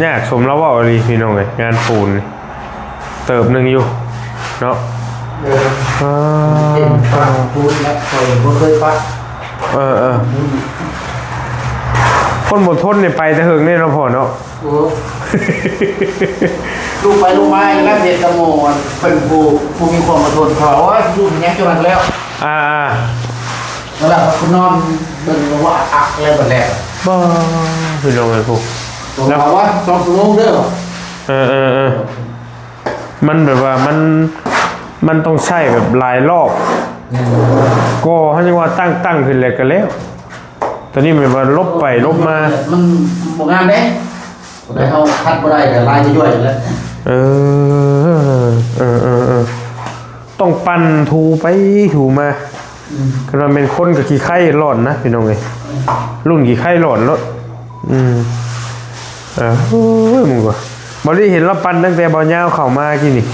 ຍາກສົມລາວເວົ້າອີ່ຫຼີພີ່ນ້ອງເອີຍ ງານປູນນີ້ເຕີບໜຶ່ງຢູ່ເນາະ. ເອີ ເອີ ເປັນປະປູນແຫຼະ ຂ້ອຍບໍ່ເຄີຍປະ. ເອີໆ ຄົນບໍ່ທົນນີ້ໄປແຕ່ເຫິງເດ້ເນາະພໍ່ເນາະ. ໂອ້ ລູກໄປລູກມາຢູ່ນຳເຮັດຕະໂມ ເພິ່ນຜູ້ ຜູ້ມີຄວາມອດທົນ ເຂົາວ່າຢູ່ຫຍັງຈົນນັ້ນແລ້ວ. ອ່າໆ ແລ້ວເຂົານອນເບິ່ງວ່າອັກແລ້ວບັດແລ້ວ ບໍ່ ພີ່ນ້ອງເອີຍ ຜູ້ ແລ້ວວ່າສອງຊົ່ວໂມງເດີ. ເອີໆໆ ມັນແບບວ່າມັນ ມັນຕ້ອງໃຊ້ແບບຫຼາຍລອບ ອືມ ກໍເຮົາຍັງວ່າຕັ້ງ ຕັ້ງຂຶ້ນແລ້ວກໍແລ້ວ. ຕອນນີ້ແມ່ນວ່າຫຼົບໄປຫຼົບມາ ມັນບໍ່ງາມເດ້ ເຮົາຂັດບໍ່ໄດ້ກໍລາຍຍ້ອຍໆແຫຼະ. ເອີ ເອີໆໆ ຕ້ອງປັ່ນຖູໄປຖູມາ. ອືມ ຄັນວ່າແມ່ນຄົນກໍຂີ້ໄຄຫຼອນນະພີ່ນ້ອງເອີຍ ລຸ້ນຂີ້ໄຄຫຼອນໂລດ. ອືມ ເອີ ໂອ້ຍ ມຶງກໍ ບໍ່ໄດ້ເຫັນລາວປັ່ນຕັ້ງແຕ່ເບົາຍາວເຂົ້າມາກີ້ນີ້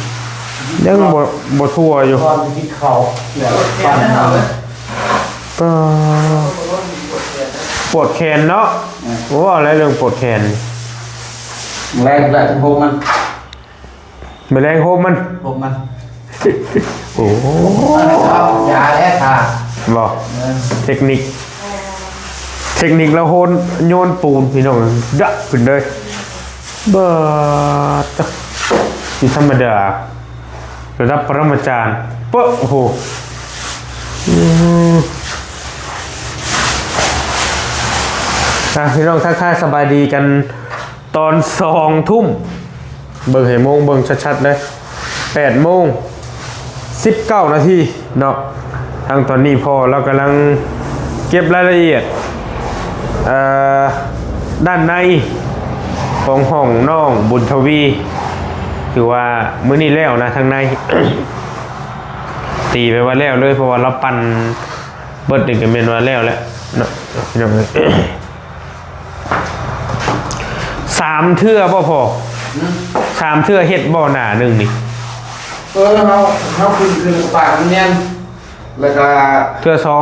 ຍັງບໍ່ ບໍ່ທົ່ວຢູ່. ກ່ອນຊິກິນເຂົ້າແລ້ວປັ່ນ ປາ ປວດແຂນເນາະ. ເອີ ໂອ້ ເວົ້າແລ້ວເລື່ອງປວດແຂນ ແລງແຫຼະ ໂຮມມັນ ມື້ແລງໂຮມມັນ ໂຮມມັນ. ໂອ້ ຢາແລ້ວທ່າ ບໍ່ ເອີ ເຕັກນິກ ເຕັກນິກລາວໂຫນ ໂຍນປູນພີ່ນ້ອງ ດະຂຶ້ນເລີຍ ບາດ ບໍ່ທຳມະດາ ລະດັບປະລະມາຈານ ເປະ ໂອ້ໂຫ ອືມ ອ່ະ ພີ່ນ້ອງ ທັກທາຍສະບາຍດີກັນ ຕອນສອງທຸ່ມ ເບິ່ງໃຫ້ໂມງເບິ່ງຊັດໆເດີ ແປດໂມງສິບເກົ້ານາທີເນາະ. ທາງຕອນນີ້ພໍ່ລາວກຳລັງເກັບລາຍລະອຽດ ເອີ ດ້ານໃນຂອງຫ້ອງນ້ອງບຸນທະວີ ຄືວ່າມື້ນີ້ແລ້ວນະ ທາງໃນ ຕີໄປວ່າແລ້ວເລີຍ ເພາະວ່າລາວປັ່ນເບິດນີ້ກໍແມ່ນວ່າແລ້ວແຫຼະເນາະ ພີ່ນ້ອງເອີຍ. ສາມເທື່ອບໍ່ພໍ? ຫືມ? ສາມເທື່ອເຮັດບໍ່ໜ້າໜຶ່ງນີ້? ເອີ ເຮົາ ເຮົາຂຶ້ນ ຂຶ້ນປາກມັນແໜ້ນ ແລ້ວກະເທື່ອສອງ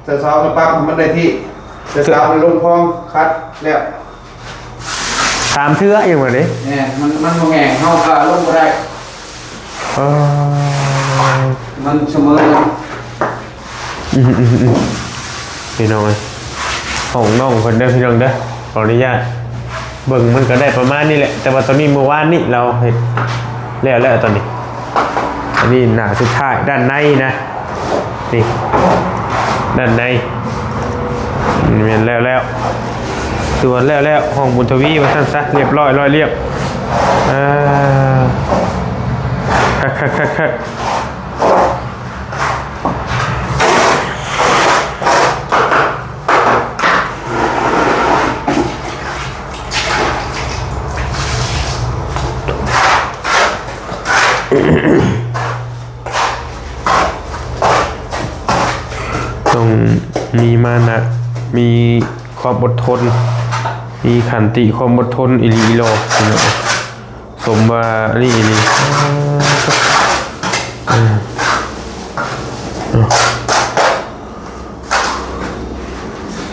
ເທື່ອສອງກໍປັບໃຫ້ມັນໄດ້ທີ່ ເທື່ອສາມລົງພອງຂັດແລ້ວ. ສາມເທື່ອຍັງວ່າເດ້? ແມ່ນ ມັນ ມັນບໍ່ແຫ້ງ ເຮົາກໍລົງບໍ່ໄດ້. ເອີ ມັນສະເໝີກັນ. ອືມໆໆ ພີ່ນ້ອງເອີຍ ຫ້ອງນ້ອງເພິ່ນເດີພີ່ນ້ອງເດີ ຂໍອະນຸຍາດເບິ່ງ ມັນກໍໄດ້ປະມານນີ້ແຫຼະ ແຕ່ວ່າຕອນນີ້ ມື້ວານນີ້ລາວເຮັດແລ້ວແລ້ວຕອນນີ້. ອັນນີ້ໜ້າສຸດທ້າຍ ດ້ານໃນນະ ນີ້ ດ້ານໃນ ແມ່ນແລ້ວແລ້ວ ຄືວ່າແລ້ວແລ້ວ ຫ້ອງບຸນທະວີວ່າຊັ້ນຊະ ລຽບຮ້ອຍ ລອຍລຽບ. ອ່າ ຄັກໆໆໆ ຕ້ອງມີມານະ ມີຄວາມອົດທົນ ມີຂັນຕິຄວາມອົດທົນອີ່ຫຼີອີ່ຫຼໍ ພີ່ນ້ອງ. ສົມວ່າອັນນີ້ອີ່ຫຼີ ເອີ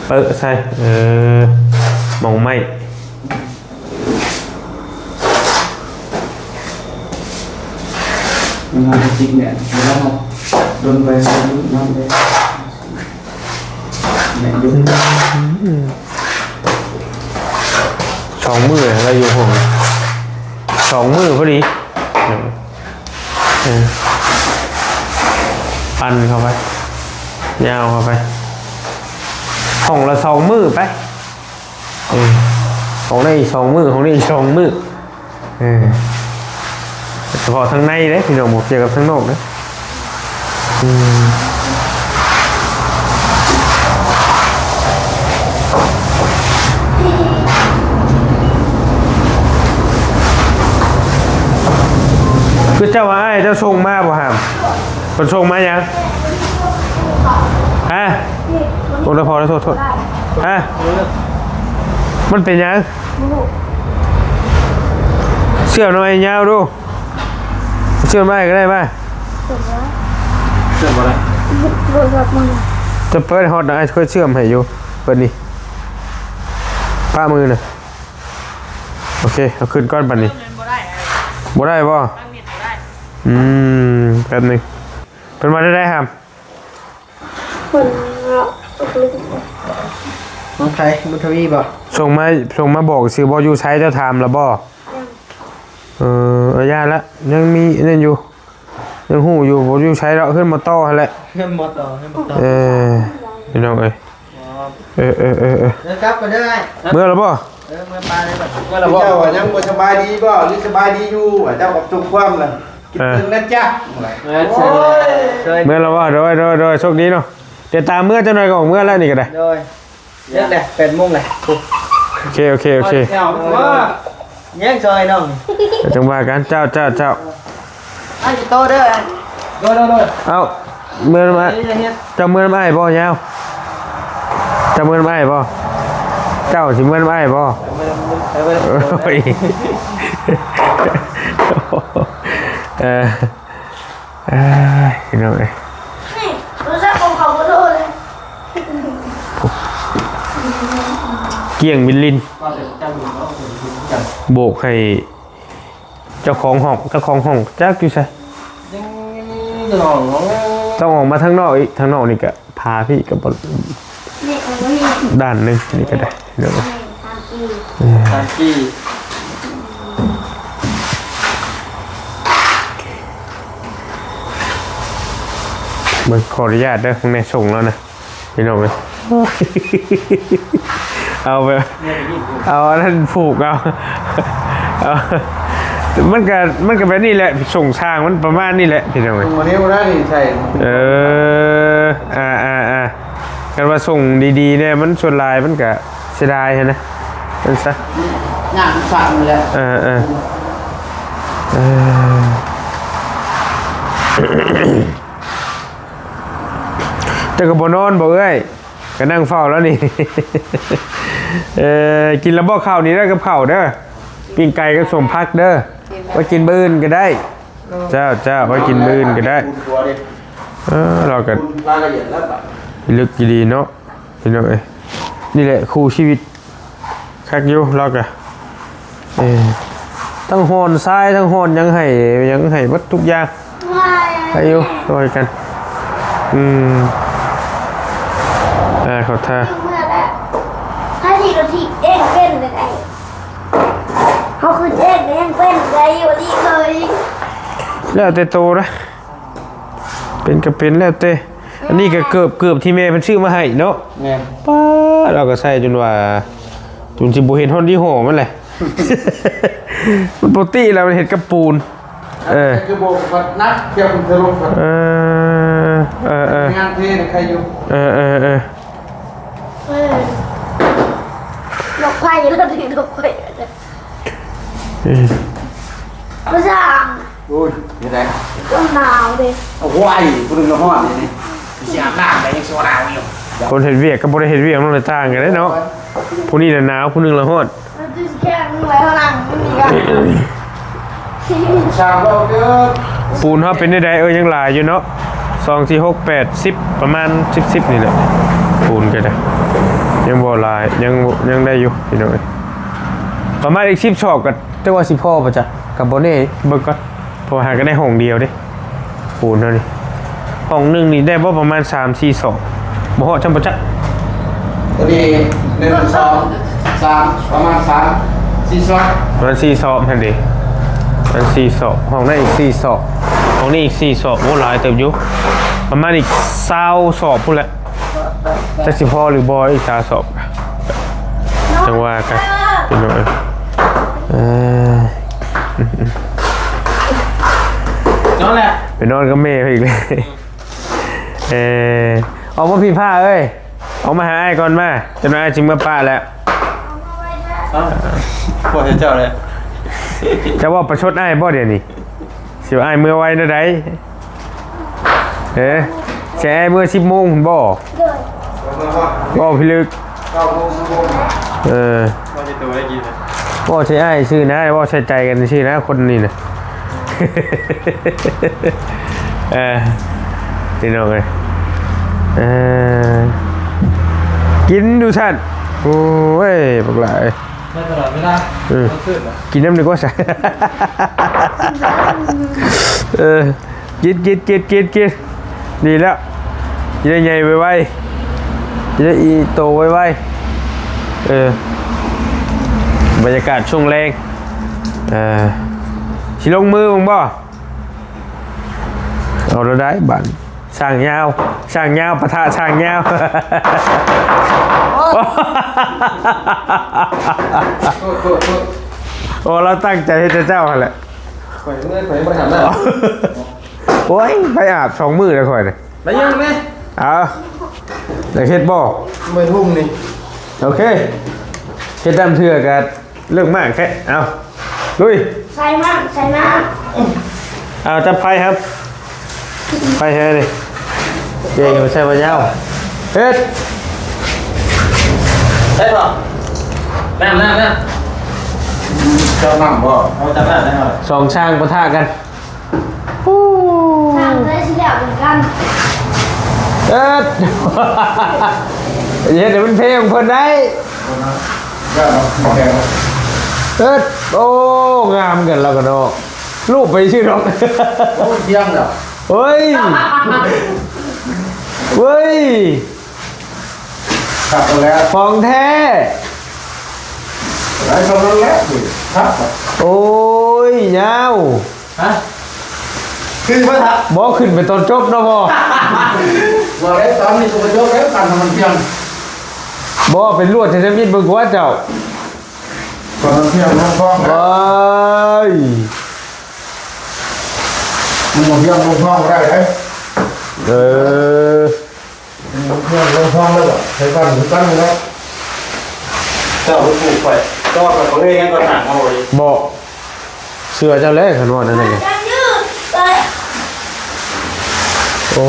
ເປີະໃສ່ ເອີ ໝ່ອງໄມ້ ມັນຊິກແໜ້ນ ແລ້ວເຮົາດົນໄປ ມັນໄດ້ແໜ້ນຢູ່. ສອງມື້ແລ້ວຢູ່ຫ້ອງ ສອງມື້ພໍດີ. ເອີ ປັ່ນເຂົ້າໄປ ຍາວເຂົ້າໄປ ຫ້ອງລະສອງມື້ໄປ. ເອີ ຫ້ອງນັ້ນອີກສອງມື້ ຫ້ອງນີ້ອີກສອງມື້. ເອີ ສະເພາະທາງໃນເດ້ພີ່ນ້ອງ ບໍ່ກ່ຽວກັບທາງນອກເດ້. ອືມ ຄືເຈົ້າວ່າອ້າຍເຈົ້າສົ່ງມາບໍ່ຫາມ? ເພິ່ນສົ່ງມາຫຍັງ? ຮະ? ໂອ້ ລະພໍ ລະ ໂທດ ໂທດ. ຮະ? ມັນເປັນຫຍັງ? ເຊື່ອມນຳອ້າຍຍາວດູ ເຊື່ອມອ້າຍກໍໄດ້ ມາ. ເຊື່ອມບໍ່ໄດ້ ໂທລະສັບມັນ ຈະເປີດຮອດນະ ອ້າຍເຄີຍເຊື່ອມໃຫ້ຢູ່ ເປີດນີ້ ປະມືນະ. ອເຄ ເອົາຂຶ້ນກ່ອນບັດນີ້. ບໍ່ໄດ້ ບໍ່ໄດ້ບໍ່? ຕັ້ງເນັດບໍ່ໄດ້. ອືມ ແປັບໜຶ່ງ. ເພິ່ນວ່າໄດ້ ໄດ້ຫຳ? ເພິ່ນວ່າ ຂອງໃຜ? ບຸນທະວີບໍ່? ສົ່ງມາ ສົ່ງມາບອກຊື່ບໍ່? ຢູ່ໃສ ເຈົ້າຖາມລະບໍ່? ຍັງ. ເອີ ເອີ ຢ່າລະ ຍັງມີອັນນັ້ນຢູ່. ຍັງຮູ້ຢູ່ ບໍ່ຢູ່ໃສດອກ ເຮືອນບໍ່ຕໍ່ຫັ້ນແຫຼະ. ເຮືອນບໍ່ຕໍ່ ເຮືອນບໍ່ຕໍ່. ເອີ ພີ່ນ້ອງເອີຍ. ເອີ ເອີ ເອີ ເອີ ເດີກັບໄປເດີອ້າຍ. ເມືອແລ້ວບໍ່? ເອີ ເມືອປາເດີບັດ. ເມືອແລ້ວບໍ່? ເຈົ້າວ່າຍັງບໍ່ສະບາຍດີບໍ່ ຫຼືສະບາຍດີຢູ່? ເຈົ້າກໍຕົກຄວາມລະ ເອີ ເຖິງນະຈະ. ເອີ ເມືອແລ້ວບໍ່? ໂດຍ ໂດຍ ໂດຍ ໂຊກດີເນາະ. ດຽວຕາມເມືອຈັກໜ່ອຍກໍອອກເມືອແລ້ວນີ້ກໍໄດ້. ໂດຍ. ຍັງແຫຼະ ແປດໂມງແຫຼະ. ໂອເຄ ໂອເຄ ໂອເຄ. ຍັງຊອຍນ້ອງ ຈັ່ງວ່າກັນ. ເຈົ້າ ເຈົ້າ ເຈົ້າ. ອ້າຍ ໂຕເດີ. ໂດຍ ໂດຍ ໂດຍ. ເອົ້າ ເມືອນຳອ້າຍ. ເຈົ້າເມືອນຳອ້າຍບໍ່ຍາວ? ເຈົ້າເມືອນຳອ້າຍບໍ່? ເຈົ້າຊິເມືອນຳອ້າຍບໍ່? ໂອ້ຍ ເອີ. ອ້າຍ ພີ່ນ້ອງເອີຍ ນີ້ ໂທລະສັບຂອງເຂົາບໍ່ໂທເລີຍ. ກ້ຽງບິນລິນ ໂບກໃຫ້ເຈົ້າຂອງຫ້ອງ. ເຈົ້າຂອງຫ້ອງຈັກຢູ່ໃສ? ຕ້ອງອອກມາທາງນອກອີກ. ທາງນອກນີ້ກະ ພາພີ່ກັບ ດ້ານໜຶ່ງນີ້ກໍໄດ້ເນາະ. ສາມກີບ ເບິ່ງ ຂໍອະນຸຍາດເດີ ເບິ່ງແດ່ ສົ່ງແລ້ວນະ ພີ່ນ້ອງເອີຍ. ເອົາແບບ ເອົາອັນນັ້ນຜູກເອົາ ເອົາ ມັນກະ ມັນກະແບບນີ້ແຫຼະ ສົ່ງຊ່າງມັນປະມານນີ້ແຫຼະ ພີ່ນ້ອງເອີຍ. ສົ່ງມານີ້ບໍ່ໄດ້ນີ້ໃສ່. ເອີ ອ່າໆໆ ຄັນວ່າສົ່ງດີໆແດ່ ມັນສ່ວນຫຼາຍມັນກະເສຍດາຍຫັ້ນນະ ມັນຊະ ຍາກສັ່ນແຫຼະ. ເອີໆ ເອີ ເຈົ້າກໍບໍ່ນອນບໍ່ເອື້ອຍ? ກໍນັ່ງເຝົ້າແລ້ວນີ້. ເອີ ກິນແລ້ວບໍ່ເຂົ້ານີ້ເດີ ກັບເຂົ້າເດີ ປີ້ງໄກ່ກັບສົ້ມຜັກເດີ ໄວ້ກິນມື້ອື່ນກໍໄດ້. ເຈົ້າ ເຈົ້າ ໄວ້ກິນມື້ອື່ນກໍໄດ້. ເອີ ລາວກໍ ລາຍລະອຽດແລ້ວບາດ ພິລຶກດີໆເນາະ ພີ່ນ້ອງເອີຍ. ນີ້ແຫຼະຄູ່ຊີວິດ ຄັກຢູ່ລາວກະ ເອີ ທັງຮ່ອນຊາຍ ທັງຮ່ອນຫຍັງໃຫ້ ຫຍັງໃຫ້ເບິດທຸກຢ່າງ. ໃຫ້ຢູ່ຊ່ວຍກັນ. ອືມ ເອີ ເຂົ້າທ່າ. ຖ້າທີ່ລົດຖີບເອງເປັນໄດ້ ເຮົາຂຶ້ນເອງກໍຍັງເປັນໄດ້ຢູ່ດີເລີຍ. ແລ້ວແຕ່ໂຕນະ. ເປັນກໍເປັນແລ້ວແຕ່. ອັນນີ້ກໍເກີບ ເກີບທີ່ແມ່ເພິ່ນຊື້ມາໃຫ້ເນາະ. ແມ່ນ. ປ້າດ ລາວກໍໃສ່ຈົນວ່າ ຈົນຊິບໍ່ເຫັນຮອດຍີ່ຫໍ້ມັນແຫຼະ. ມັນປົກກະຕິແລ້ວ ມັນເຮັດກັບປູນ. ເອີ ຄືບໍ່ພັດໜັກ ເທື່ອມັນທະລຸພັດ. ເອີ ເອີ ເອີ ງານເທນະໃຄຢູ່. ເອີ ເອີ ເອີ. ເອີ ນົກໄຟລະ ນົກໄຟ. ອືມ ພາສາ ໂອ້ຍ ເຮັດໄດ້ ໜາວເດ້. ໂອ້ຍ ຜູ້ໜຶ່ງລະຮ້ອນນີ້ ຊິອາບນ້ຳໄດ້ຍັງຊິວ່າໜາວຢູ່. ຄົນເຮັດວຽກກັບບໍ່ໄດ້ເຮັດວຽກ ມັນຕ່າງກັນເດ້ເນາະ. ຜູ້ນີ້ລະໜາວ ຜູ້ໜຶ່ງລະຮ້ອນ. ແຂນໄວ້ຂ້າງຫຼັງມັນມີກະ ສາມດອກເດີ. ປູນເຮົາເປັນແນວໃດ? ເອີ ຍັງຫຼາຍຢູ່ເນາະ ສອງ ສີ່ ຫົກ ແປດ ສິບ ປະມານ ສິບ ສິບ ນີ້ແຫຼະ. ປູນກໍໄດ້ ຍັງບໍ່ຫຼາຍ ຍັງ ຍັງໄດ້ຢູ່ພີ່ນ້ອງເອີຍ. ປະມານອີກ ສິບ ສອບ ກໍຈັກວ່າຊິພໍບໍ່ຈັກ ກໍບໍ່ແນ່ ເບິ່ງກ່ອນ. ເພາະວ່າຫາກໍໄດ້ຫ້ອງດຽວເດ້ ປູນເຮົານີ້. ຫ້ອງໜຶ່ງນີ້ໄດ້ບໍ່ປະມານ ສາມ ສີ່ ສອບ ບໍ່ຮອດຊ່ຳບໍ່ຈັກ. ຕົວນີ້ ໜຶ່ງ ສອງ ສາມ ປະມານ ສາມ ສີ່ ສອບ ປະມານ ສີ່ ສອບຫັ້ນເດ້. ປະມານ ສີ່ ສອບ. ຫ້ອງນັ້ນອີກ ສີ່ ສອບ. ຫ້ອງນີ້ອີກ ສີ່ ສອບ. ໂອ້ ຫຼາຍເຕີບຢູ່ ປະມານອີກ ຊາວ ສອບພຸ້ນແຫຼະ. ຈັກຊິພໍຫຼືບໍ່ອີກ ຊາວ ສອບ ຈັ່ງວ່າກັນ ພີ່ນ້ອງເອີຍ. ເອີ ນອນແຫຼະ ໄປນອນກັບແມ່ເພິ່ນອີກແລ້ວ. ເອີ ອອກມາພີ້ ພ້າເອີຍ ອອກມາຫາອ້າຍກ່ອນມາ. ຈັກໜ່ອຍອ້າຍຊິເມືອປະແລ້ວ. ເອົ້າ ບໍ່ເຫັນເຈົ້າເລີຍ. ເຈົ້າເວົ້າປະຊົດອ້າຍບໍ່ດຽວນີ້? ຊິວ່າອ້າຍເມືອໄວແນວໃດ? ເອີ ຊິໃຫ້ອ້າຍເມືອ ສິບໂມງພຸ້ນບໍ່? ໂດຍ. ເວົ້າພິລຶກ. ເກົ້າໂມງ ສິບໂມງ. ເອີ ເວົ້າໃສ່ໂຕໄດ້ກິນເລີຍ. ເວົ້າໃສ່ອ້າຍຊື່ນະ ເວົ້າໃສ່ໃຈກັນຊື່ນະ ຄົນນີ້ນະ. ເອີ ພີ່ນ້ອງເອີຍ ເອີ ກິນຢູ່ຊັ້ນ. ໂອ້ຍ ບັກຫຼ້າເອີຍ. ຕະຫຼອດເວລາ ເອີ ກາງຄືນນະ ກິນນ້ຳດີກວ່າຊະ ເອີ ກິນ ກິນ ກິນ ກິນ ກິນ ດີແລ້ວ ຊິໄດ້ໃຫຍ່ໄວໆ ຊິໄດ້ອີ່ໂຕໄວໆ ເອີ ບັນຍາກາດຊ່ວງແລງ ເອີ ຊິລົງມືເບິ່ງບໍ່? ເອົາແລ້ວໄດ໋ບາດ ຊ້າງຍາວ ຊ້າງຍາວປະທະຊ້າງຍາວ ໂອ້ ລາວຕັ້ງໃຈເຮັດແຕ່ເຊົ້າຫັ້ນແຫຼະ ຂ້ອຍເມື່ອຍ ຂ້ອຍຍັງບໍ່ໄດ້ອາບນ້ຳ ໂອ້ຍ ໄປອາບສອງມື້ແລ້ວຂ້ອຍນະ ໄປຍັງແມ່ ເອົາ ຢາກເຮັດບໍ່? ໄປຫຸ່ມນີ້ ໂອເຄ ເຮັດຕາມເທື່ອກະ ເລື່ອງມາກແທ້ ເອົາ ລຸຍ ໃສ່ມາກ ໃສ່ມາກ ເອົາ ຈັບໄຟຄັບ ໄຟແທ້ນີ້ ເຈ້ ໃສ່ບໍ່ຍາວ ເຮັດ ໃສ່ບໍ່? ນ້ຳ ນ້ຳ ນ້ຳ ຈັບນ້ຳບໍ່? ເອົາ ຈັບນ້ຳ ຈັບນ້ຳ ສອງຊ້າງປະທະກັນ ທາງໄດ້ຊິແລ້ວເໝືອນກັນ ເອີດ ເຮັດໃຫ້ມັນເພຂອງເພິ່ນໄດ້ ເອີດ ໂອ້ ງາມກັນແລ້ວກໍເນາະ ລູບໄປຊື່ດອກ ໂອ້ ພຽງແລ້ວ ເອີຍ ເອີຍ ຄັກແລ້ວ ຂອງແທ້ ໄດ້ສ່ຳນັ້ນແຫຼະ ຄັກ ໂອ້ຍ ຍາວ ຮະ ຄືບໍ່ທັນ ບໍ່ ຂຶ້ນໄປຕອນຈົບເນາະພໍ່ ບໍ່ໄດ້ຕອນນີ້ກໍບໍ່ຈົບແລ້ວ ຄັນມັນພຽງ ບໍ່ ເປັນລວດແທ້ໆ ມິດເບິ່ງກວ່າເຈົ້າ ຕອນມັນພຽງລົງທ້ອງ ໂອ້ຍ ມັນບໍ່ພຽງລົງທ້ອງບໍ່ໄດ້ເດ້ ເອີ. ເພື່ອນລົງທ້ອງແລ້ວກໍໃຊ້ບ້ານຄືກັນແຫຼະ ເຈົ້າໄປປູກຂ້ອຍ ເຈົ້າກໍບໍ່ເຮັດຫຍັງກໍຫາເອົາເລີຍ ບໍ່ ເຊື່ອເຈົ້າແຫຼະ ຄັນວ່ານັ້ນນະ ໂອ້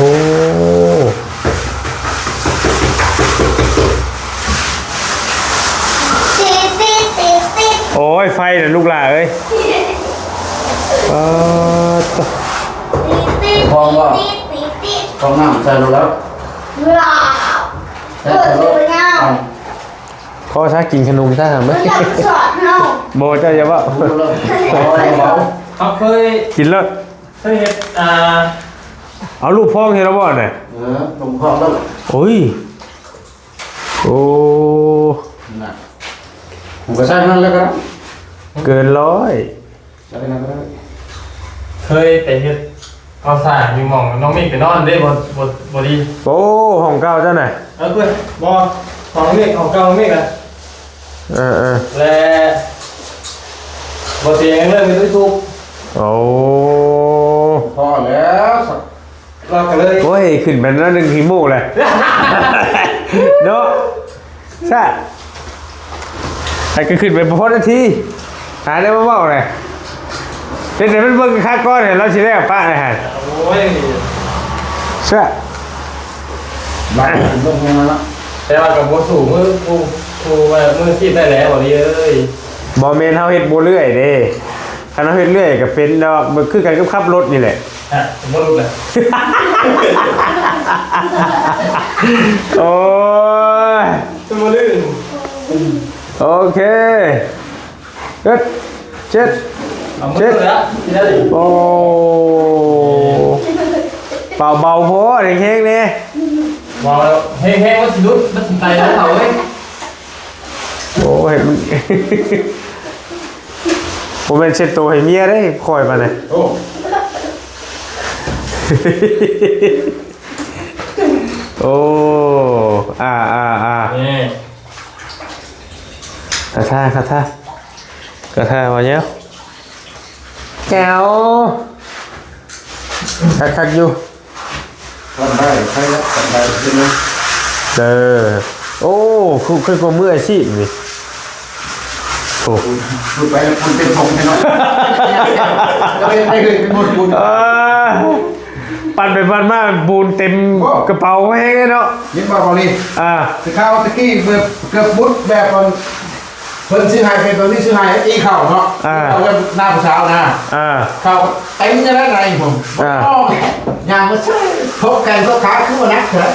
ໂອ້ຍ ໄຟນະລູກຫຼ້າເອີຍ ປາດ ພ້ອມບໍ່? ຕ້ອງນ້ຳໃສ່ໂລດແລ້ວ ວ້າວ ໃສ່ໂລດ ພໍຊະ ກິນຂະໜົມຊະ ຫາມາ ບໍ່ ເຈົ້າຢ່າເວົ້າ ເຮົາເຄີຍ ກິນໂລດ ເຄີຍເຮັດ ອ່າ ເອົາລູກພອງເຮັດແລ້ວບໍ່ນະ? ເອີ ລູກພອງແລ້ວ ໂອ້ຍ ໂອ້ ນະ ມັນກໍໃສ່ນັ້ນແລ້ວກໍ ເກີນຮ້ອຍ ເຄີຍໄປເຮັດກໍ່ສ້າງຢູ່ໝ່ອງນ້ອງມິກໄປນອນເດ້ ບໍ່ ບໍ່ ບໍ່ດີ ໂອ້ ຫ້ອງເກົ່າເຈົ້ານະ ເອີ ບໍ່ ຂອງນ້ອງມິກ ຂອງເກົ່ານ້ອງມິກນະ ເອີໆ ແລະ ບໍ່ເສຍຫຍັງເລີຍ ມີແຕ່ທຸກ ໂອ້ ພໍແລ້ວ ລາວກໍເລີຍ ໂອ້ຍ ຂຶ້ນໄປໜ້ອຍໜຶ່ງຂີ້ມູກແຫຼະ ເນາະ ຊະ ໃຫ້ກໍຂຶ້ນໄປບໍ່ພໍນາທີ ຫາແນວມາເວົ້າແຫຼະ ເຮັດໃຫ້ມັນເບິ່ງຄັກກ່ອນ ໃຫ້ລາວຊິແລ້ວປະແລ້ວຫັ້ນ ໂອ້ຍ ຊະ ບາດເບິ່ງຫັ້ນນະ ແຕ່ວ່າກໍບໍ່ສູ້ມືຜູ້ ຜູ້ວ່າມືອາຊີບໄດ້ແລ້ວ ບໍ່ດີເອີຍ ບໍ່ແມ່ນເຮົາເຮັດບໍ່ເລື້ອຍເດ້ ຄັນເຮົາເຮັດເລື້ອຍກໍເປັນດອກ ມັນຄືກັນກັບຂັບລົດນີ້ແຫຼະ ຮະ ບໍ່ຫຼຸດລະ ໂອ້ຍ ຈະບໍ່ລື່ນ ໂອເຄ ເຈັດ ເຈັດ ເອົາໝົດ ເຈັດ ແລ້ວ ໂອ້ ເປົ່າເບົາໂພດ ແຮງໆແດ່ ເບົາແລ້ວ ແຮງໆ ມັນຊິຫຼຸດ ມັນຊິໄຕແລ້ວເຖົ້າເອີຍ. ໂອ້ຍ ມັນ ບໍ່ແມ່ນເຊັດໂຕໃຫ້ເມຍເດ້ ຂ້ອຍມານະ ໂອ້ ໂອ້ ອາ ອາ ອາ ນີ້ ຄາຖາ ຄາຖາ ຄາຖາວ່າແນວ ແກ້ວ ຄັກໆຢູ່. ທຳໄດ້ ໃຜລະ ທຳໄດ້ ເປັນ ເອີ ໂອ້ ຄື ຄືກວ່າມືອາຊີບນີ້ ໂອ້ ຫຼຸດໄປແລ້ວ ປຸນເຕັມຖົງແທ້ເນາະ ເອີ ເອີ ເປັນບຸນ ເອີ ປັ່ນໄປປັ່ນມາ ປູນເຕັມ ໂອ້ ກະເປົາແຮງເດເນາະ ເຫັນບໍ່ ເບົາລີ ອ່າ ແຕ່ຄາວຕະກີ້ແບບເກືອບບຸດ ແບບອັນ ເພິ່ນຊື້ໃຫ້ ເປັນແບບນີ້ ຊື້ໃຫ້ຕີເຂົ້າເນາະ ອ່າ ເອົາເງິນໜ້າຜູ້ສາວນະ ອ່າ ເຂົ້າເຕັມຈັ່ງໃດໃນຜົມ ອ່າ ອອກ ຍ່າງມາຊື້ ທົບແຂນທົບຂາ ຄືວ່າໜັກເທື່ອ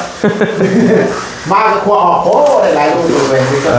ມາກໍຂວ້າອອກ ໂອ້ ໄດ້ຫຼາຍໂລຢູ່ເວີຍ ເອ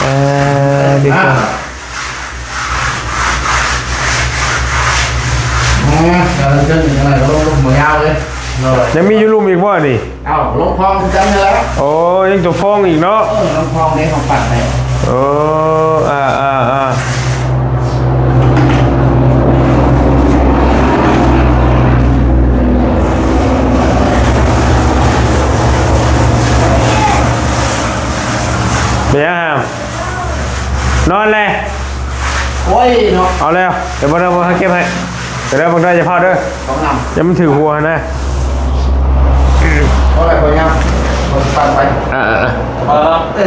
ເອີ ດີກວ່າ ອືມ ເດີນຂຶ້ນຈັ່ງໃດກໍລົງ ລົງບໍ່ຍາວເລີຍ. ໂດຍ ຍັງມີຢູ່ລຸ່ມອີກບໍ່ນີ້? ເອົ້າ ລົງຄອງຄືກັນຫັ້ນແຫຼະ. ໂອ້ ຍັງຕົວຟອງອີກເນາະ. ເອີ ລົງຄອງເດ້ ຂອງປັດໄປ. ໂອ້ ອ່າ ອ່າ ອ່າ ເປັນຫຍັງຫາ? ນອນແລ້ວ. ໂອ້ຍເນາະ. ເອົາແລ້ວ ດຽວບໍ່ໄດ້ ບໍ່ໃຫ້ເກັບໃຫ້. ດຽວເດີ ບັກໄດ້ ຢ່າພາດເດີ ຂອງນຳ ຢ່າມັນຖືກຫົວຫັ້ນນະ. ເອົາໄປ ເອົາຍາມ ເອົາປັ່ນໄປ. ອ່າໆ ເອົາລະເນາະ. ເອີ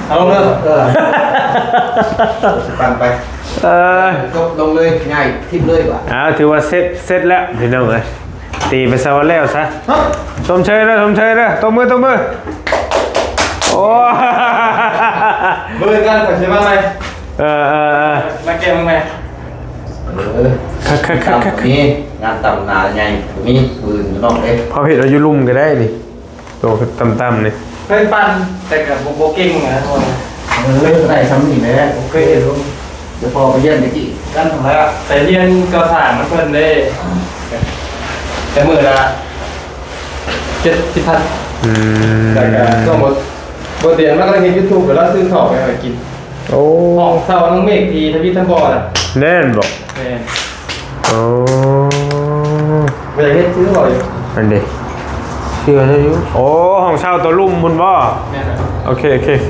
ເອົາລົງເດີ. ເອີ ປັ່ນໄປ. ເອີ ຈົບລົງເລີຍ ງ່າຍ ຖິ້ມເລີຍບາດ. ອ່າ ຖືວ່າເສັດ ເສັດແລ້ວພີ່ນ້ອງເອີຍ. ຕີໄປຊະວ່າແລ້ວຊະ. ຮະ? ຊົມເຊີຍເດີ ຊົມເຊີຍເດີ ຕົບມື ຕົບມື. ໂອ້ ມື້ອື່ນກ່ອນ ຂ້ອຍຊິມາໃໝ່. ເອີ ເອີ ເອີ ມາແກ້ມືໃໝ່. ເອີ ຄັກໆໆໆ ມີງານຕຳໜາໃຫຍ່ ມີມື້ອື່ນພີ່ນ້ອງເອີຍ. ເຮົາເຮັດເອົາຢູ່ລຸ່ມກໍໄດ້ນີ້ ໂຕຕ່ຳໆນີ້. ເຄີຍປັ່ນ ແຕ່ກໍບໍ່ ບໍ່ເກັ່ງນະ. ເອີ ໄດ້ຊ່ຳນີ້ແຫຼະ ບໍ່ເຄີຍເຮັດ. ແຕ່ພໍໄປຮຽນແຕ່ກີ້ກັນຫັ້ນແຫຼະ ໄປຮຽນກໍ່ສ້າງນຳເພິ່ນເດ້ ແຕ່ມື້ລະເຈັດສິບພັນ. ອືມ ແລ້ວກໍຊ່ວງບໍ່ ບໍ່ຕຽງ ລາວກໍເຮັດຢູທູບ ແລ້ວລາວຊື້ເຂົ້າໄປໃຫ້ກິນ. ໂອ້ ຫ້ອງເຊົ່ານ້ອງເມກທີ່ທະວີທຳບໍ່ນະ. ແມ່ນບໍ່? ແມ່ນ. ໂອ້ ບໍ່ຢາກເຮັດ ຊື້ເຂົ້າຢູ່. ອັນເດ ເຊື່ອໄດ້ຢູ່. ໂອ້ ຫ້ອງເຊົ່າຕົວລຸ່ມພຸ້ນບໍ່? ແມ່ນແຫຼະ. ໂອເຄ ໂອເຄ ໂອເຄ.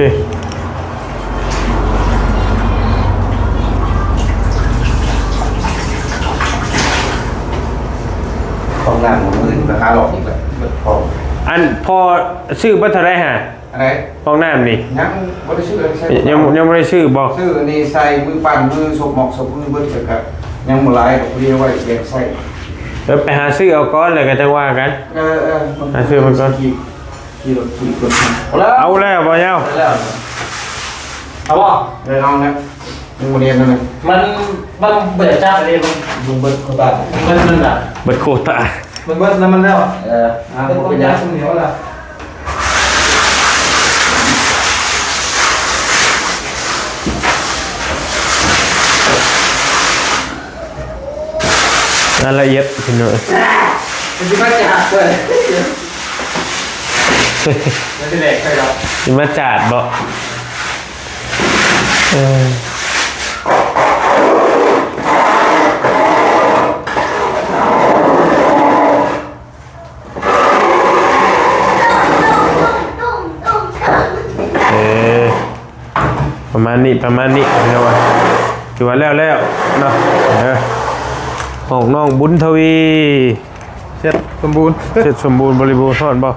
ຫ້ອງນ້ຳມື້ອື່ນໄປຫາຫຼອກອີກແຫຼະ ເບິດຂອງ. ອັນ ພໍ່ຊື້ເບິດເທົ່າໃດຫາ? ອັນໃດ? ຫ້ອງນ້ຳນີ້ ຍັງບໍ່ໄດ້ຊື້ ຍັງ ຍັງບໍ່ໄດ້ຊື້ບໍ່? ຊື້ອັນນີ້ໃສ່ມືປັ່ນ ມືສົບໝອກສົບມືເບິດ ແລ້ວກະຍັງບໍ່ຫຼາຍ ກໍພໍດີເອົາໄວ້ແບ່ງໃຊ້. ເອີ ໄປຫາຊື້ເອົາກ່ອນ ແລ້ວກໍຈັ່ງວ່າກັນ. ເອີ ເອີ ຫາຊື້ມັນກ່ອນ. ຂີ່ ຂີ່ລົດ ຂີ່ລົດ ເອົາແລ້ວ ເອົາແລ້ວບໍ່ຍາວ? ເອົາແລ້ວ ເອົາບໍ່? ເອີ ເອົາແລ້ວ. ຍັງບໍ່ແນ່ນຳ. ມັນ ມັນບໍ່ຢາກຈັບເລີຍ ມັນ ມັນເບິດໂຄຕາ ມັນເບິດນັ້ນນະ ເບິດໂຄຕາ ມັນເບິດນຳມັນແລ້ວ. ເອີ ອ່າ ບໍ່ເປັນຫຍັງ ເອົາລະ. ລາຍລະອຽດພີ່ນ້ອງ ມັນຊິມາຈາກເລີຍ ມັນຊິແຫຼກໃສ່ດອກ ຊິມາຈາດບໍ່? ເອີ ເອີ ປະມານນີ້ ປະມານນີ້ ເນາະ ຖືວ່າແລ້ວໆເນາະ. ເອີ ຫ້ອງນ້ອງບຸນທະວີ ເສັດສົມບູນ ເສັດສົມບູນບໍລິບູນ. ຮ້ອນບໍ່?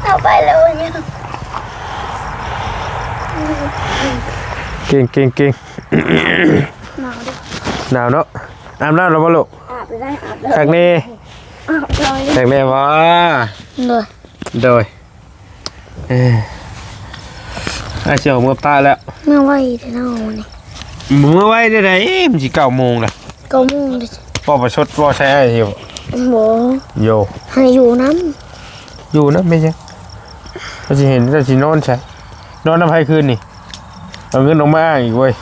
ເອົາໄປແລ້ວ ເກັ່ງໆໆ. ໜາວເດ້ ໜາວເນາະ. ອາບນ້ຳແລ້ວບໍ່ລູກ? ອາບແລ້ວ ອາບແລ້ວ. ຄັກແນ່ ອາບແລ້ວ. ຄັກແນ່ບໍ່? ໂດຍ ໂດຍ. ເອີ ອ້າຍຊິອອກເມືອປະແລ້ວ. ເມືອໄວແທ້ເນາະມື້ນີ້. ເມືອໄວໄດ້ໃດ? ມັນຊິເກົ້າໂມງລະ. ເກົ້າໂມງເດ້. ເວົ້າປະຊົດເວົ້າໃສ່ອ້າຍຢູ່. ບໍ່ ໂຢ ໃຫ້ຢູ່ນຳ. ຢູ່ນຳແມ່ນຫຍັງ? ເຈົ້າຊິເຫັນ ເຈົ້າຊິນອນໃສ? ນອນນຳໃຜຄືນນີ້? ເອົາເງິນອອກມາອ້າງອີກເວີຍ.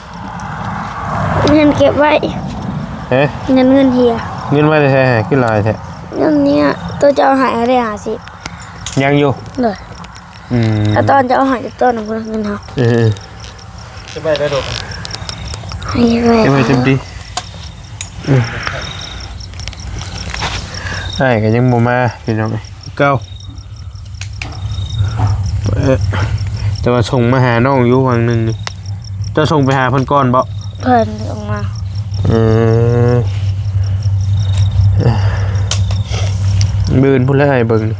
ເງິນເກັບໄວ້. ຮະ? ເງິນ ເງິນເຮຍ. ເງິນມາແຕ່ໃສ? ຄືຫຼາຍແທ້? ເງິນນີ້ໂຕເຈົ້າໃຫ້ໄດ້ຫ້າສິບ. ຍັງຢູ່? ໂດຍ. ອືມ ຕອນເຈົ້າໃຫ້ຕອນນັ້ນເງິນເຮົາ. ເອີ ສະບາຍດີລູກ. ໃຫ້ໄວ້ ໃຫ້ໄວ້ເຕັມທີ່. ອືມ ອ້າຍກໍຍັງບໍ່ມາພີ່ນ້ອງເອີຍ. ເກົ່າ ເອີ ແຕ່ວ່າສົ່ງມາຫານ້ອງຢູ່ຫວ່າງໜຶ່ງນີ້. ເຈົ້າສົ່ງໄປຫາເພິ່ນກ່ອນບໍ? ເພິ່ນສົ່ງມາ. ເອີ ມື້ອື່ນພຸ້ນແຫຼະອ້າຍເບິ່ງນີ້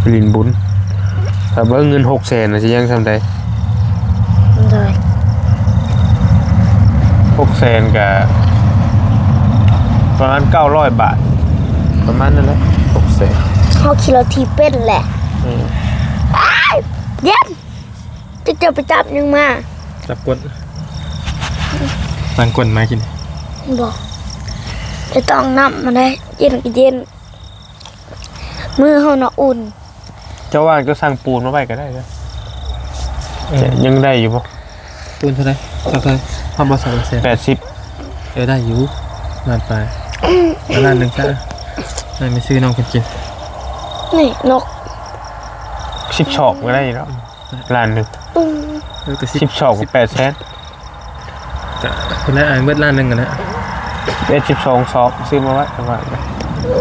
ຫຼິ້ນບຸນ. ຖ້າເບິ່ງເງິນຫົກແສນນະ ຊິຍັງສ່ຳໃດ? ໂດຍ ຫົກແສນກະປະມານເກົ້າຮ້ອຍບາດ ປະມານນັ້ນແຫຼະ ຫົກແສນ. ເຮົາຂີ່ລົດຖີບເປັນແຫຼະ. ອືມ ອ້າຍ ເຢັນ ຈະ ຈະໄປຈັບຫຍັງມາ? ຈັບກົ້ນ ຕັ້ງກົ້ນມາກິນ. ບໍ່ ຈະຕ້ອງນ້ຳມັນໄດ໋ ເຢັນກໍເຢັນ. ມືເຮົານະອຸ່ນ. ເຈົ້າວ່າງເຈົ້າສັ່ງປູນມາໄວ້ກໍໄດ້ເດີ. ເອີ ຍັງໄດ້ຢູ່ບໍ່? ປູນເທົ່າໃດ? ເທົ່າໃດ? ຮອດບໍ່? ສາມແສນ ແປດສິບ. ເອີ ໄດ້ຢູ່ ລ້ານປາຍ. ເອົາລ້ານໜຶ່ງຊະ ໃຫ້ແມ່ຊື້ນ້ອງເພິ່ນກິນ. ນີ້ນົກ ສິບສອງກໍໄດ້ເນາະ. ລ້ານໜຶ່ງ. ອືມ ເອີ ກໍສິບ ສິບສອງກໍແປດແສນ. ກະພຸ້ນແຫຼະ ເບິດລ້ານໜຶ່ງຫັ້ນນະ. ເອັດສິບສອງສອບຊື້ມາໄວ້ ວ່າ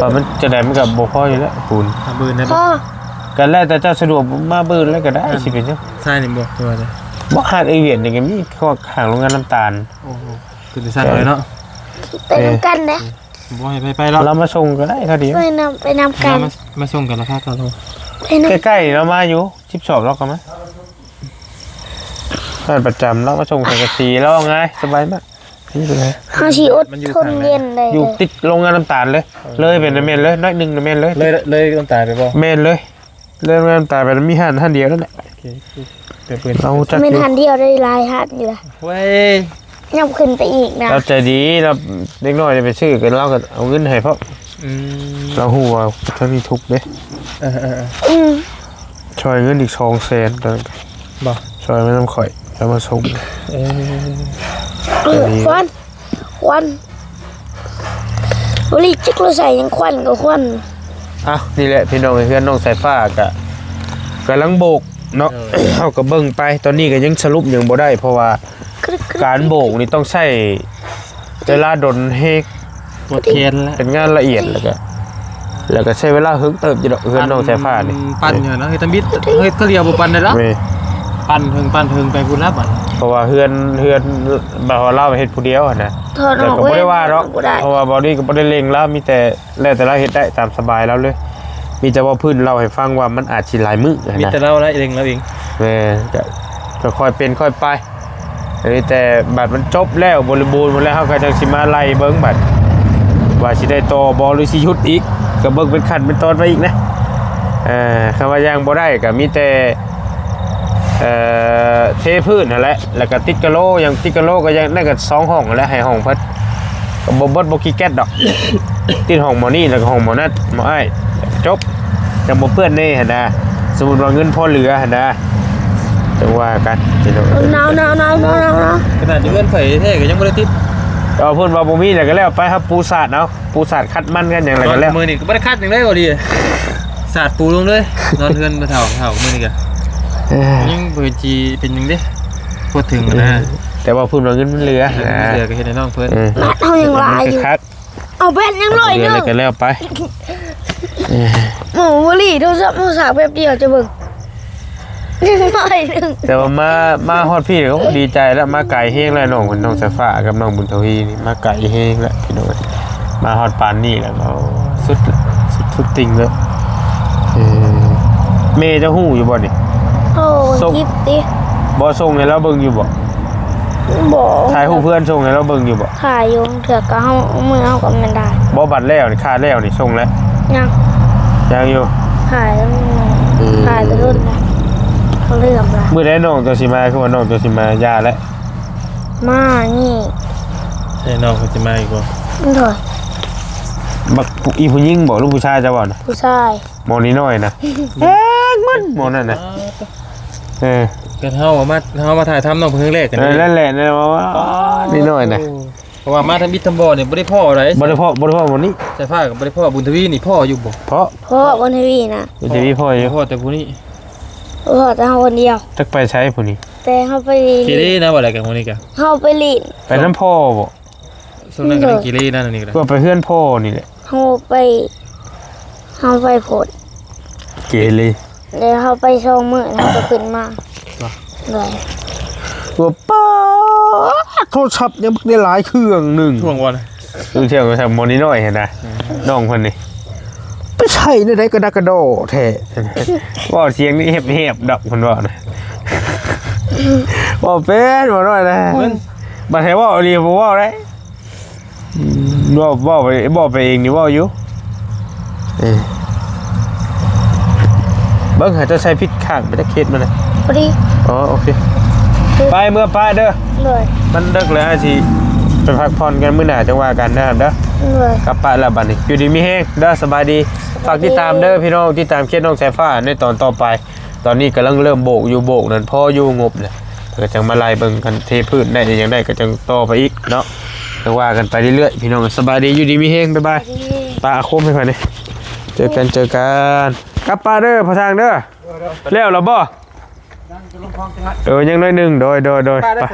ວ່າມັນຈັ່ງໃດມັນກໍບໍ່ພໍຢູ່ແລ້ວປູນ. ຫາບືນໄດ້ບໍ່? ກໍແລ້ວແຕ່ເຈົ້າສະດວກ ມາບືນແລ້ວກໍໄດ້. ອ່າ ຊິເປັນຫຍັງ? ຊາຍນີ້ບໍ່ ຄືວ່າໃດ? ບໍ່ ຫາດເອວຽດນີ້ກໍມີ ຂ້າງໂຮງງານນ້ຳຕານ. ໂອ້ໂຫ ຄືຊິສ້າງເລີຍເນາະ. ໄປນຳກັນເດ້. ບໍ່ໃຫ້ໃຜໄປດອກ ລາວມາສົ່ງກໍໄດ້ ເທົ່າດຽວ. ໄປນຳ ໄປນຳກັນ. ມາ ມາສົ່ງກັນລາຄາເກົ່າ. ໄປນຳ ໃກ້ໆ ລາວມາຢູ່ ສິບສອງ ລາວກໍມາ. ງານປະຈຳ ລາວມາສົ່ງສັງກະສີ ລາວເອົາງ່າຍ ສະບາຍມາກ. ເຮົາຊິອົດທົນເຢັນໄດ້. ຢູ່ຕິດໂຮງງານນ້ຳຕານເລີຍ. ເອີ ເລີຍໄປນະແມ່ນເລີຍ ໜ້ອຍໜຶ່ງນະແມ່ນເລີຍ. ເລີຍ ເລີຍນ້ຳຕານໄປບໍ່? ແມ່ນເລີຍ. ເລື່ອງນັ້ນຕາຍໄປ ມີຮ້ານ ຮ້ານດຽວນັ້ນແຫຼະ. ໂອເຄ ໂອເຄ ແຕ່ເພິ່ນ ເຮົາຮູ້ຈັກ ແມ່ນຮ້ານດຽວໄດ້ຫຼາຍຮ້ານຢູ່ລະ. ເວີຍ ຍັບຂຶ້ນໄປອີກນະ. ລາວໃຈດີ ລາວເດັກນ້ອຍໄປຊື້ກັນ ລາວກໍເອົາເງິນໃຫ້ພ້ອມ. ອືມ ລາວຮູ້ວ່າທາງນີ້ທຸກເດ້. ເອີໆໆ ອືມ ຊ່ອຍເງິນອີກສອງແສນ ຕອນນັ້ນ ບໍ່ ຊ່ອຍມານຳຂ້ອຍ ແລ້ວມາສົ່ງ. ເອີ ເອີ ຄວັນ ຄວັນ ບໍລິຈັກລາວໃສ່ຫຍັງ ຄວັນກໍຄວັນ. ອ້າວ ນີ້ແຫຼະພີ່ນ້ອງເອີຍ ເຮືອນນ້ອງສາຍຟ້າກະກຳລັງໂບກເນາະ. ເອີ ເຮົາກໍເບິ່ງໄປ ຕອນນີ້ກໍຍັງສະຫຼຸບຫຍັງບໍ່ໄດ້ ເພາະວ່າ ການໂບກນີ້ຕ້ອງໃຊ້ເວລາດົນແຮງ. ປວດແຂນແລ້ວ ເປັນງານລະອຽດ ແລ້ວກໍ ແລ້ວກໍໃຊ້ເວລາເຫິງເຕີບຢູ່ດອກ ເຮືອນນ້ອງສາຍຟ້ານີ້. ປັ່ນຢູ່ຫັ້ນນະ ເຮັດທຳອິດ ເຮັດເທື່ອດຽວບໍ່ປັ່ນໄດ້ດອກ. ແມ່ນ ປັ່ນເທິງ ປັ່ນເທິງໄປພຸ້ນລະບັດ. ເພາະວ່າເຮືອນ ເຮືອນ ແບບວ່າລາວເຮັດຜູ້ດຽວຫັ້ນນະ. ແຕ່ກໍບໍ່ໄດ້ວ່າດອກ ເພາະວ່າບໍ່ດີກໍບໍ່ໄດ້ເລັ່ງລາວ ມີແຕ່ ແລ້ວແຕ່ລາວເຮັດໄດ້ຕາມສະບາຍລາວເລີຍ. ມີແຕ່ວ່າພື້ນເລົ່າໃຫ້ຟັງວ່າມັນອາດຊິຫຼາຍມື້ຫັ້ນນະ. ມີແຕ່ລາວລະເລັ່ງລາວເອງ. ແມ່ນ ກໍ ກໍຄ່ອຍເປັນຄ່ອຍໄປ. ເອີ ແຕ່ບັດມັນຈົບແລ້ວ ບໍລິບູນໝົດແລ້ວ ເຮົາກໍຈັ່ງຊິມາໄລ່ເບິ່ງບັດ ວ່າຊິໄດ້ຕໍ່ບໍ່ ຫຼືຊິຢຸດອີກ ກໍເບິ່ງເປັນຂັ້ນເປັນຕອນໄປອີກນະ. ເອີ ຄັນວ່າຍັງບໍ່ໄດ້ກໍມີແຕ່ ເອີ ເທພື້ນຫັ້ນແຫຼະ ແລ້ວກໍຕິດກະໂຫຼ ຍັງຕິດກະໂຫຼກໍຍັງ ນັ້ນກໍສອງຫ້ອງຫັ້ນແຫຼະ ໃຫ້ຫ້ອງເພິ່ນ ກໍບໍ່ເບິດ ບໍ່ຂີ້ກຽດດອກ. ຕິດຫ້ອງໝໍນີ້ ແລ້ວກໍຫ້ອງໝໍນັ້ນ ໝໍອ້າຍ ຈົບ ຈັ່ງບໍ່ເປື້ອນແດ່ຫັ້ນນະ. ສົມມຸດວ່າເງິນພໍເຫຼືອຫັ້ນນະ ຈັ່ງວ່າກັນພີ່ນ້ອງ. ໜາວໆໆໆໆ ຂະໜາດຢູ່ເຮືອນຂ້ອຍແທ້ກໍຍັງບໍ່ໄດ້ຕິດ. ເອົາ ເພິ່ນວ່າບໍ່ມີແລ້ວກໍແລ້ວໄປ ເຮົາປູສາດເອົາ ປູສາດຂັດມັນກັນຫຍັງແລ້ວກໍແລ້ວ. ມື້ນີ້ກໍບໍ່ໄດ້ຂັດຫຍັງເລີຍ ບໍ່ດີ ສາດປູລົງເລີຍ. ນອນເຮືອນເຖົ້າ ເຖົ້າມື້ນີ້ກໍ ເອີ ຍັງບໍ່ເຫັນຊິເປັນຫຍັງເດ້ ພໍເຖິງນະ. ເອີ ແຕ່ວ່າເພິ່ນວ່າເງິນມັນເຫຼືອ ເງິນມັນເຫຼືອກໍເຮັດໃຫ້ນ້ອງເພິ່ນ ເອີ ບາດເຮົາຍັງຫຼາຍຢູ່ ຄັກ ເອົາແບດຍັງຮ້ອຍໜຶ່ງ ຄັກ ກໍແລ້ວໄປ ເອີ ໝູ່ບຸຫຼີ່ ໂທລະສັບ ໂທລະສັບແປັບດຽວຈະເບິ່ງ ໜຶ່ງຮ້ອຍໜຶ່ງ ແຕ່ວ່າມາ ມາຮອດພີ້ກໍດີໃຈແລ້ວ ມາໄກແຮງແລ້ວ ນ້ອງເພິ່ນ ນ້ອງສາຍຟ້າກັບນ້ອງບຸນທະວີນີ້ ມາໄກແຮງແລ້ວພີ່ນ້ອງເອີຍ ມາຮອດປານນີ້ແລ້ວ ໂອ້ ສຸດ ສຸດ ສຸດຕິ່ງເລີຍ ເອີ ແມ່ເຈົ້າຮູ້ຢູ່ບໍ່ນີ້? ໂອ້ ສົ່ງ ຄລິບຕິ ບໍ່ ສົ່ງໃຫ້ລາວເບິ່ງຢູ່ບໍ່? ບໍ່ ຖ່າຍຮູບເພື່ອນສົ່ງໃຫ້ລາວເບິ່ງຢູ່ບໍ່? ຖ່າຍຢູ່ ເທື່ອກໍເຮົາ ເອົາມືເຮົາກໍແມ່ນໄດ້ ບໍ່ ບັດແລ້ວນີ້ ຄ່າແລ້ວນີ້ ສົ່ງແລ້ວ? ຍັງ ຍັງຢູ່ ຂາຍແລ້ວ ເອີ ຂາຍໄປໂລດແລ້ວ ເຫຼືອມລະ ມື້ໃດນ້ອງເຈົ້າຊິມາ? ຄືວ່ານ້ອງເຈົ້າຊິມາ ຢ່າແລ້ວ ມານີ້ ໃຊ່ ນ້ອງເພິ່ນຊິມາອີກບໍ່? ໂດຍ ບັກ ອີຜູ້ຍິງບໍ່ ຫຼືຜູ້ຊາຍເຈົ້າເວົ້ານະ? ຜູ້ຊາຍ ໝໍນີ້ນ້ອຍນະ ແຮງມັນໝໍນັ້ນນະ ເອີ ກໍເຮົາມາ ເຮົາມາຖ່າຍທຳນ້ອງເພິ່ນຄັ້ງແລກກັນ ເອີ ນັ້ນແຫຼະ ນີ້ນ້ອຍນະ ໂອ້ ເພາະວ່າມາທຳອິດທຳບໍ່ນີ້ບໍ່ໄດ້ພໍ້ໃດ ບໍ່ໄດ້ພໍ້ ບໍ່ໄດ້ພໍ້ໝໍນີ້ ສາຍຟ້າກໍບໍ່ໄດ້ພໍ້ ບຸນທະວີນີ້ພໍ້ຢູ່ບໍ່? ພໍ້ ພໍ້ ບຸນທະວີນະ ບຸນທະວີພໍ້ຢູ່ ພໍ້ແຕ່ຜູ້ນີ້ ພໍ້ແຕ່ເຮົາຄົນດຽວ ຈັກໄປໃສຜູ້ນີ້ ແຕ່ເຮົາໄປ ເກເລນະ ວ່າໄດ້ກັນມື້ນີ້ກະ ເຮົາໄປຫຼິ້ນ ໄປນຳພໍ່ບໍ່? ຊ່ວງນັ້ນກໍເກເລນະ ນີ້ກໍໄດ້ ກໍໄປເຮືອນພໍ່ນີ້ແຫຼະ ເຮົາໄປ ເຮົາໄປພຸ້ນ ເກເລ ແລ້ວເຮົາໄປສອງມື້ ເຮົາກໍຂຶ້ນມາ ວ່າ ໂດຍ ວ່າ ປ້າດ ໂທລະສັບຍັງບັກໄດ້ຫຼາຍເຄື່ອງໜຶ່ງ ຊ່ວງບໍ່ນະ ເຄື່ອງໂທລະສັບໝໍນ້ອຍໆຫັ້ນນະ ເອີ ນ້ອງເພິ່ນນີ້ ໄປໃຊ້ແນວໃດກະດັກກະດໍແທ້ ເວົ້າສຽງນີ້ແຫບໆດອກ ເພິ່ນເວົ້ານະ ເວົ້າເປັນບໍ່ນ້ອຍນະ ເພິ່ນ ບັດໃຫ້ເວົ້າອີ່ຫຼີບໍ່ເວົ້າໄດ້ ອືມ ເວົ້າ ເວົ້າໄປ ເວົ້າໄປເອງນີ້ເວົ້າຢູ່ ເອີ ເບິ່ງຫາເຈົ້າໃສ່ຜິດຂ້າງໄປຈັກເຂດມັນນະ ພໍດີ ອໍ ໂອເຄ ໄປເມືອປະເດີ ໂດຍ ມັນເດິກແລ້ວ ອ້າຍຊິໄປພັກຜ່ອນກັນ ມື້ໜ້າຈັ່ງວ່າກັນເດີ ໂດຍ ກັບປະແລ້ວບັດນີ້ ຢູ່ດີມີແຮງເດີ ສະບາຍດີ ສະບາຍດີ ຝາກຕິດຕາມເດີພີ່ນ້ອງ ຕິດຕາມເຂດນ້ອງສາຍຟ້າໃນຕອນຕໍ່ໄປ ຕອນນີ້ກຳລັງເລີ່ມໂບກຢູ່ ໂບກນັ້ນພໍຢູ່ງົບແຫຼະ ແລ້ວກໍຈັ່ງມາໄລ່ເບິ່ງກັນ ເທພື້ນໄດ້ຫຍັງໄດ້ກໍຈັ່ງຕໍ່ໄປອີກເນາະ ກໍວ່າກັນໄປເລື້ອຍໆ ພີ່ນ້ອງ ສະບາຍດີ ຢູ່ດີມີແຮງ ບາຍບາຍ ປາອາຄົມໃຫ້ຂ້ອຍແດ່ ເຈີກັນ ເຈີກັນ ກັບປະເດີພໍ່ຊ່າງເດີ ແລ້ວລະບໍ່? ເອີ ຍັງໜ້ອຍໜຶ່ງ ໂດຍ ໂດຍ ໂດຍ ໄປ